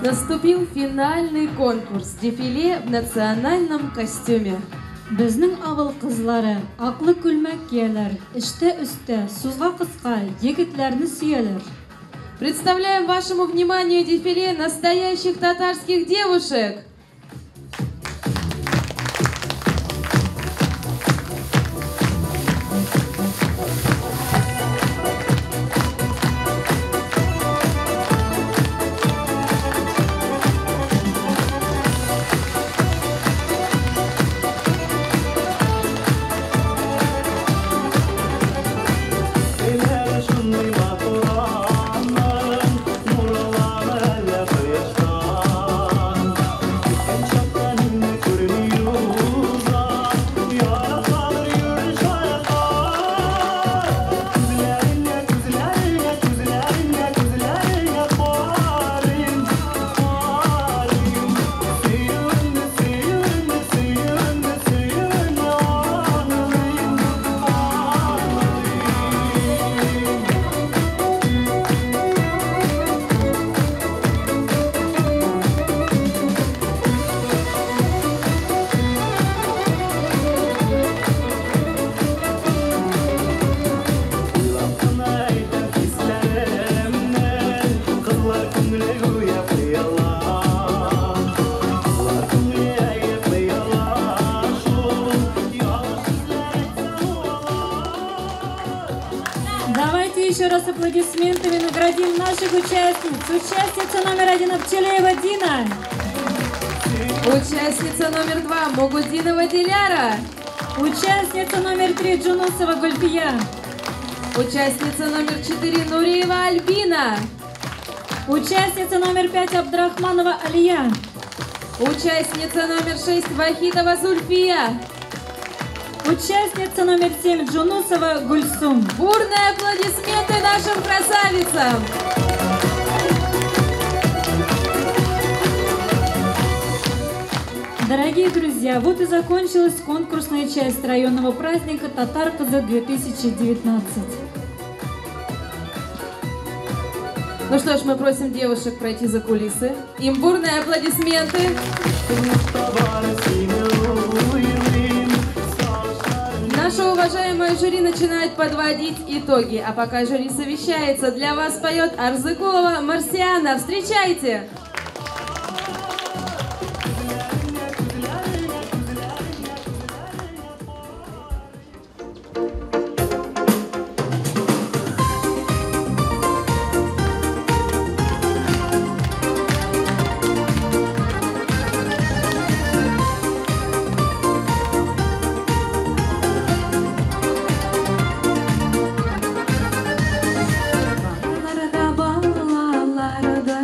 Наступил финальный конкурс «Дефиле в национальном костюме». Безнең авыл кызлары аклы күлмәк кияләр, эштә өстә, сузга кыска, егетләрне сөяләр. Представляем вашему вниманию дефиле настоящих татарских девушек. Давайте еще раз аплодисментами наградим наших участниц. Участница номер 1 Абчелеева Дина. Участница номер 2 Могудинова Диляра. Участница номер 3 Джунусова Гульфия. Участница номер 4 Нуриева Альбина. Участница номер 5 Абдрахманова Алия. Участница номер 6 Вахитова Зульфия. Участница номер 7 Джунусова Гульсум. Бурные аплодисменты нашим красавицам! Дорогие друзья, вот и закончилась конкурсная часть районного праздника «Татар кызы 2019». Ну что ж, мы просим девушек пройти за кулисы. Им бурные аплодисменты. Наше уважаемое жюри начинает подводить итоги. А пока жюри совещается, для вас поет Арзыкулова Марсиана. Встречайте! Балаларда, балаларда,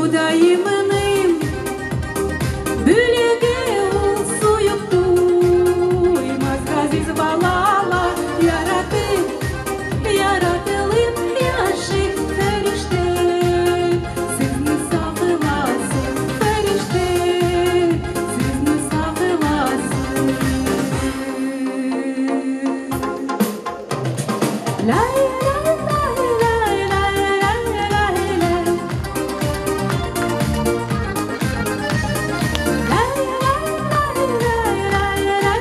Buğdayımın bülege ul suyup duymaz Gaziz balalar yaratıp, yaratılıp yaşı ferişte Sizni sağlasın ferişte, sizni sağlasın. Lay lay lay lay lay lay lay lay. Lay lay lay lay lay lay lay lay.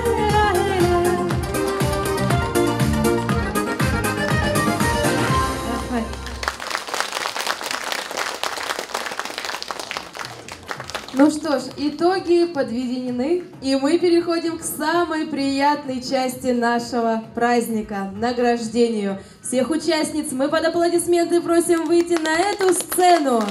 Рәхмәт. Ну что ж, итоги подведены, и мы переходим к самой приятной части нашего праздника – награждению. Всех участниц мы под аплодисменты просим выйти на эту сцену.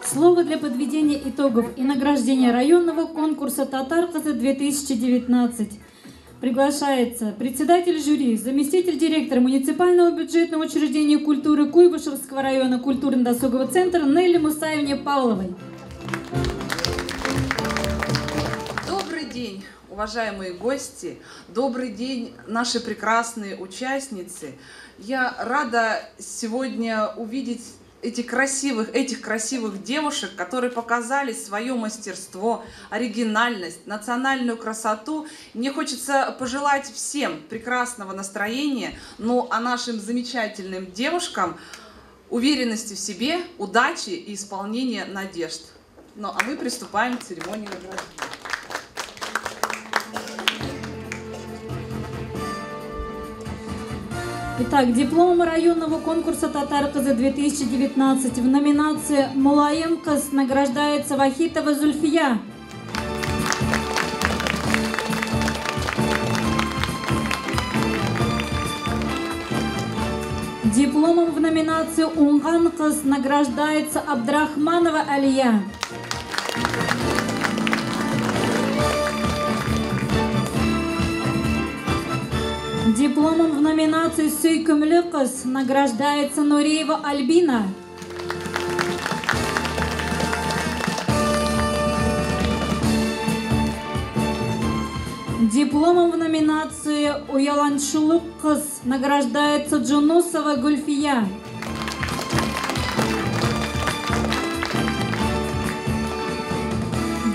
Слово для подведения итогов и награждения районного конкурса «Татар кызы-2019» приглашается председатель жюри, заместитель директора муниципального бюджетного учреждения культуры Куйбышевского района культурно-досугового центра Нелли Мусаевне Павловой. Добрый день, уважаемые гости, добрый день, наши прекрасные участницы. Я рада сегодня увидеть этих красивых девушек, которые показали свое мастерство, оригинальность, национальную красоту. Мне хочется пожелать всем прекрасного настроения, ну а нашим замечательным девушкам уверенности в себе, удачи и исполнения надежд. Ну а мы приступаем к церемонии награждения. Итак, диплом районного конкурса «Татар кызы-2019» в номинации «Мулаем кыз» награждается Вахитова Зульфия. Дипломом в номинации «Уңган кыз» награждается Абдрахманова Алия. Дипломом в номинации «Сөйкемле кыз» награждается Нуриева Альбина. Дипломом в номинации «Ояланчулык кыз» награждается Джунусова Гульфия.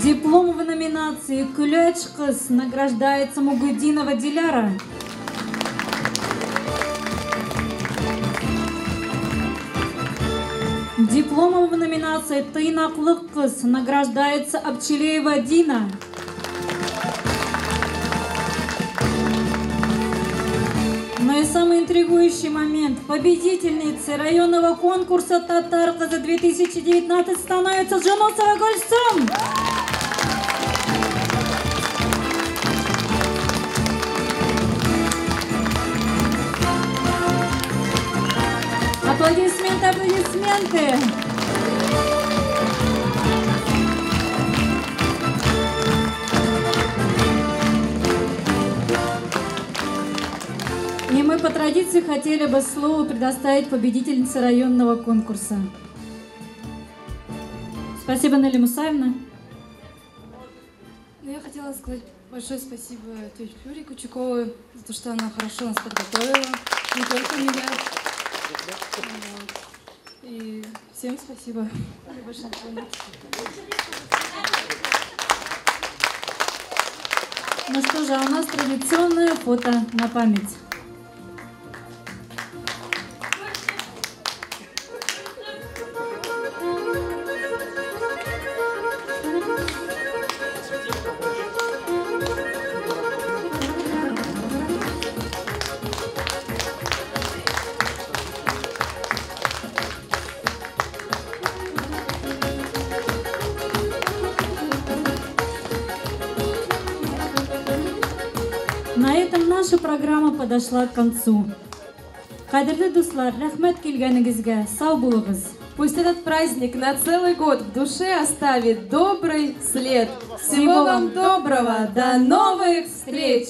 Диплом в номинации «Көләч кыз» награждается Мугудинова Диляра. Дипломом в номинации «Тыйнаклык кыз» награждается Абчелеева Дина. Ну и самый интригующий момент. Победительницей районного конкурса «Татар кызы-2019» становится Джунусова Гульсум. Аплодисменты, аплодисменты! И мы по традиции хотели бы слово предоставить победительнице районного конкурса. Спасибо, Нелли Мусаевна. Ну, я хотела сказать большое спасибо тете Флюре Кучуковой за то, что она хорошо нас подготовила, не только меня. Вот. И всем спасибо. Я больше ничего нет. Ну что же, а у нас традиционное фото на память. На этом наша программа подошла к концу. Кадерле дуслар, рәхмәт килгәнегезгә, сау булыгыз. Пусть этот праздник на целый год в душе оставит добрый след. Всего вам доброго! До новых встреч!